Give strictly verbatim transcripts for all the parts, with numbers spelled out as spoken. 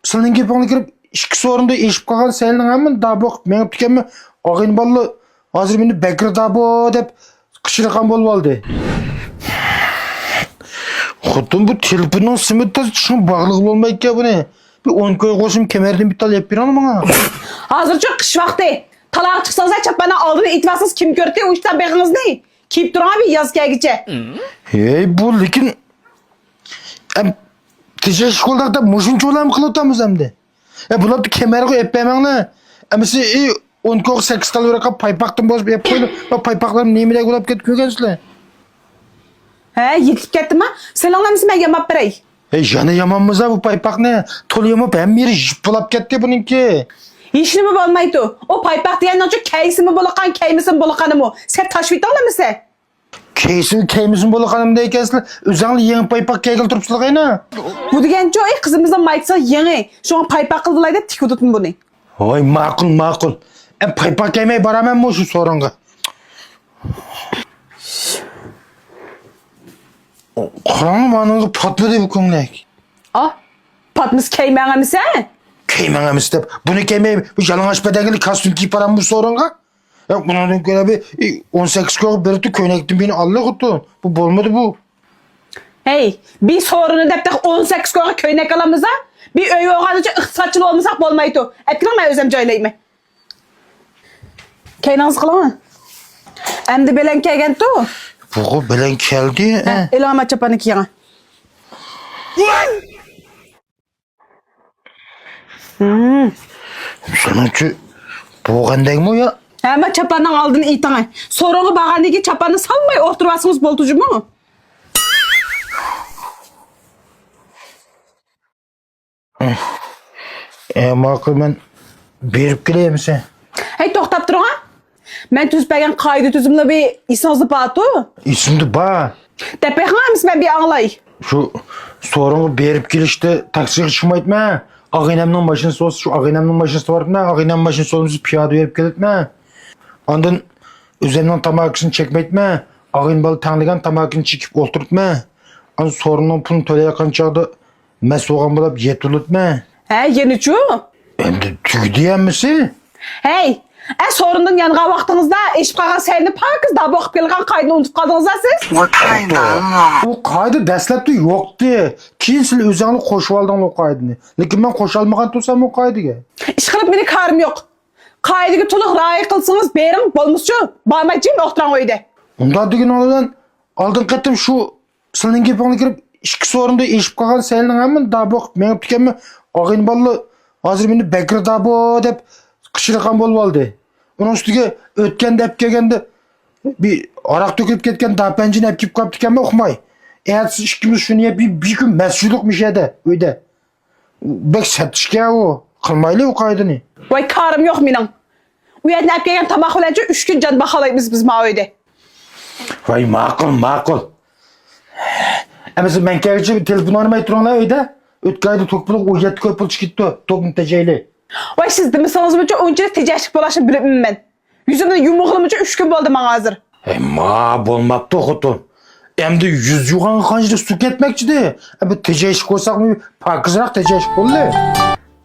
سىلىنىڭ گېپىڭلار كىرىپ، ئىككى سورۇندا ئېشىپ قالغان سەيلىنىڭ ھەممىنى دابۇق مېڭىپ كەتكەنمۇ، ئاغىنە بالىلار ھازىر مېنى بەكرى دابۇ دەپ قىچىرىقان بولۇۋالدى. خوتۇن، بۇ تېلېفوننىڭ سىمى تاز، چىڭ باغلىغىلى بولمايدىكەن بۇنى. بىر ئون كوي قوشۇم كەمەردىن بىر تال يەپ بېرىڭ ماڭا. ھازىرچۇ قىش ۋاقتى. تالاغا چىقسىڭىز، چاپاننىڭ ئالدىنى ئېتىۋالسىڭىز، كىم كۆردى ئۇ ئىشتا بېغىڭىزنى؟ كىيىپ تۇرۇڭ بىر ياز كەلگۈچە. ھەي، بۇ لېكىن، ئەم، تېجەش شكولدا مۇشۇنچە ئويلانما قىلىۋاتامىز ئەمدى. ئە، بۇلارنى كەمەرگە ئېلىپ بەرمەڭلار. ئەمىسە، ئى، ئون كوغا سەككىز تال ۋەرەقە پايپاقتىن بوزۇپ ئېلىپ قويدۇم. بۇ پايپاقلار نېمىدەك بولاپ كەتتى كۆرگەنسىلەر. ھە، يېتىلىپ كەتتىما؟ سېلىڭلار ئەمىسە مەن ياماپ بېرەي. ھەي، يەنە ياماممىزا بۇ پايپاقنى؟ تولا ياماپ ھەممە يېرى يىپ بولاپ كەتتى بۇنىڭكى. ھېچنېمە بولمايدۇ. ئۇ پايپاق دېگەننىڭچۇ كەيسىمۇ بولىدىغان، كەيمىسىمۇ بولىدىغانىمۇ. سەل تاشلىۋېتىڭلار ئەمىسە. كەيسىمۇ كەيمىسىمۇ بولىدىغانىم دەيكەنسىلەر. ئۆزۈڭلار يېڭى پايپاق كىيگىلى تۇرۇپسىلەر قېنى. بۇ دېگەنچۇ، ئەي، قىزىمىزنىڭ مايكىسى يېڭى. شۇڭا پايپاق قىلىۋالاي دەپ تىكىۋېتىپتىمەن بۇنى. ھوي، ماقۇل، ماقۇل. ئەم، پايپاق كىيمەي بارامەنمۇ شۇ سورۇنغا؟ قاراڭ، مانىڭغا پاتمىدى بۇ كۆڭلەك. ئا، پاتمىسا كىيمەڭ ئەمىسە. كىيمەڭ ئەمىسە دەپ، بۇنى كىيمەي، بۇ يالىڭاچ بەدەنگە كاستيۇم كىيىپ باراممۇ سورۇنغا؟ ياق، بۇنىڭدىن كۆرە بىر، ئى، ئون سەككىز كوغا بېرىپتۇ، كۆينەكتىن بىرنى ئالدى خوتۇن. بۇ بولمىدى بۇ. ھەي، بىر سورۇننى دەپ تېخى ئون سەككىز كوغا كۆينەك ئالامىزا؟ بىر ئۆي بولغانىچە ئىقتىسادچىل بولمىساق بولمايدۇ. ئەپكىلىڭ، مەن ئۆزۈم جايلايمەن. كەينىڭىز قىلىڭ. ئەمدى بىلەن كەلگەنتۇ. بۇغۇ بىلەن كەلدى. ھە، ئېلىڭ، ئەمما چاپاننى كىيىڭ. ھىم. شۇنىڭچۇ بولغاندەكمۇ يا؟ ھەممە چاپاننىڭ ئالدىنى ئېتىڭ. سورۇنغا بارغاندىن كېيىن چاپاننى سالماي ئولتۇرۇۋالسىڭىز بولدى جۇمۇ. ئە، ماقۇل، مەن بېرىپ كېلەي ئەمىسە. ھەي، توختاپ تۇرۇڭ. مەن تۈزۈپ بەرگەن قائىدە تۈزۈملىرى ئېسىڭىزدە بارتۇ؟ ئېسىمدە بار. دەپ بېقىڭ ئەمىسە، مەن بىر ئاڭلاي. شۇ سورۇنغا بېرىپ كېلىشتە تاكسىغا چىقمايتتىمەن. ئاغىنەمنىڭ ماشىنىسى بولسا، شۇ ئاغىنەمنىڭ ماشىنىسى بارتىمەن. ئاغىنەمنىڭ ماشىنىسى بولمىسا، پىيادە بېرىپ كېلىتتىمەن. ئاندىن ئۆزۈمنىڭ تاماكىسىنى چەكمەيتتىمەن. ئاغىنە بالا تەڭلىگەن تاماكىنى چېكىپ ئولتۇرۇپتىمەن. ئاندىن سورۇننىڭ پۇلىنى تۆلەيدىغان چاغدا مەست بولغان بولاپ يېتىۋېلىپتىمەن. ھە، يەنىچۇ؟ ئەمدى تۈگىدى ھەممىسى. ھەي، ئە، سورۇندىن يانغان ۋاقتىڭىزدا ئېشىپ قالغان سەينى پاكىز دابۇ قىلىپ كېلىدىغان قائىدىنى ئۇنتۇپ قالدىڭىز-ھە سىز؟ بۇ قائىدە دەسلەپتە يوقتى. كېيىن سىلەر ئۆزۈڭلار قوشۇۋالدىڭلار ئۇ قائىدىنى. لېكىن مەن قوشالمىغان تۇرسام ئۇ قائىدىگە. ئىشقىلىپ مېنى كارىم يوق. قائىدىگە تولۇق رىئايە قىلسىڭىز بېرىڭ، بولمىسىچۇ بارماي جىم ئولتۇرۇڭ ئۆيدە. ئۇنداق دېگىنىڭ بىلەن ئالدىنقى قېتىم شۇ سىلىنىڭ گېپىڭلار كىرىپ، ئىككى سورۇندا ئېشىپ قالغان سەيلىنىڭ ھەممىنى دابۇق مېڭىپ كەتكەنمۇ، ئاغىنە بالىلار ھازىر مېنى بەكرى دابۇ دەپ قىچىرىقان بولۇۋالدى. ئۇنىڭ ئۈستىگە ئۆتكەندە ئەپ كەلگەندە بىر ھاراق تۆكۈلۈپ كەتكەن داپەنجىنى ئەپ كېلىپ قاپتىكەنمەن ئۇقماي. ئەتىسى ئىككىمىز شۇنى يەپ بىر، بىر كۈن مەست يۈردۇق مۇشۇ يەردە، ئۆيدە. بەك سەت ئىشكەن ئۇ. قىلمايلى ئۇ قائىدىنى. ۋاي، كارىم يوق مېنىڭ. ئۇ يەردىن ئەپ كەلگەن تاماق بىلەنچۇ ئۈچ كۈن جان باقالايمىز بىز ماۋۇ ئۆيدە. ۋاي، ماقۇل، ماقۇل. ئەمىسە مەن كەلگۈچە تېلېفون ئوينىماي تۇرۇڭلار ئۆيدە. ئۆتكەن ئايدا توك پۇلىغا ئون يەتتە كوي پۇل چىقىپتۇ. توكنى تېجەيلى. ۋاي، سىز دېمىسىڭىزمۇچۇ ئۇنچىلىك تېجەشلىك بولۇشنى بىلىپمەن مەن. يۈزۈمنى يۇمۇغىلىمۇچە ئۈچ كۈن بولدى ماڭا ھازىر. ھەي، ما بولماپتۇ خوتۇن. ئەمدى يۈز يۇغانغا قانچىلىك سۇ كەتمەكچىدى؟ ئەمدى تېجەشلىك بولساقمۇ پاكىزراق تېجەشلىك بولدى.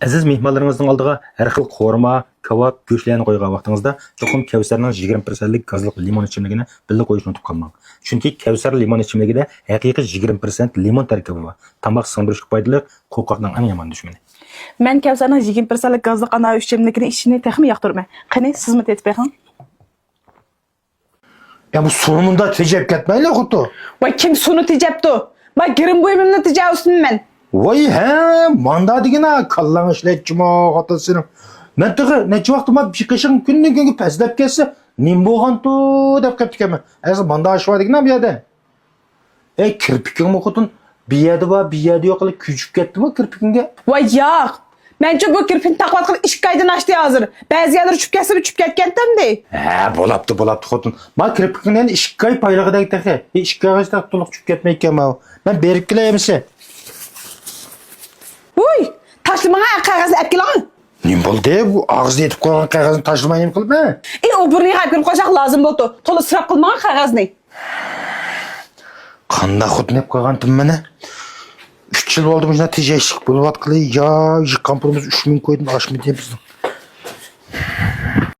ئەزىز مېھمانلىرىڭىزنىڭ ئالدىغا ھەر خىل قورۇما، كاۋاپ، گۆشلەرنى قويغان ۋاقتىڭىزدا چوقۇم كەۋسەرنىڭ يىگىرمە پىرسەنتلىك گازلىق لىمون ئىچىملىكىنى بىللە قويۇشنى ئۇنتۇپ قالماڭ. چۈنكى كەۋسەر لىمون ئىچىملىكىدە ھەقىقىي يىگىرمە پىرسەنت لىمون تەركىبى بار. تاماق سىڭدۈرۈشكە پايدىلىق، قورقاقنىڭ ئەڭ يامان دۈشمىنى. مەن كەۋسەرنىڭ يىگىرمە پىرسەنتلىك گازلىق ئانار ئىچىملىكىنى ئىچىشنى تېخىمۇ ياقتۇرىمەن. قېنى، سىزمۇ تېتىپ بېقىڭ. يا، بۇ سۇنى مۇنداق تېجەپ كەتمەيلى، خوتۇن. ۋاي، كىم سۇنى تېجەپتۇ؟ ما گىرىم بۇيۇمۇمنى تېجەۋسۇن مەن. ۋاي، ھە، ماندا دېگىنە، كاللاڭ ئىشلەيتچىمۇ، خوتۇن سېنىڭ. مەن تېخى نەچچە ۋاقىت ما بېشىڭ كۈندىن كۈنگە پەسلەپ كەتسە، نېمە بولغانتۇ دەپ قېپتىكەنمەن. ھازىر ماندا ئىش بار دېگىنە بۇ يەردە. ئەي، كىرپىكىڭمۇ خوتۇن، بىر يەردە بار، بىر يەردە يوق، ئەلە كۆچۈپ كەتتىمۇ كىرپىكىڭگە؟ ۋاي ياق! مەنچۇ بۇ كىرپىكنى تاقىۋاتقىلى ئىككى ئايدىن ئاشتى ھازىر. بەزى يەرلىرى چۈشۈپ كەتسىمۇ چۈشۈپ كەتكەنتى ئەمدى. ھە، بولاپتۇ، بولاپتۇ خوتۇن. ما كىرپىكىڭنى ئەنە ئىككى ئاي پايلىغۇدەك تېخى. ئىككى ئايغىچە تېخى تولۇق چۈشۈپ كەتمەيدىكەن ماۋۇ. مەن بېرىپ كېلەي ئەمىسە. ۋۇي! تاشلىماڭا، قەغەزنى ئەپ كېلىڭ. نېمە بولدى؟ بۇ ئاغزىدا يېتىپ قالغان قەغەزنى تاشلىماي نېمە قىلىمەن؟ ئى، ئۇ بۇرنىغا ئەپ كىرىپ قالساق لازىم بولىدۇ. تولا ئىسراپ قىلماڭ قەغەزنى. قانداق خوتۇن ئېلىپ قالغانتىم مانا؟ ئۈچ يىل بولدى مۇشۇنداق تېجەشلىك بولۇۋاتقىلى. يا يىغقان پۇلىمىز ئۈچ مىڭ كويدىن ئاشمىدى بىزنىڭ.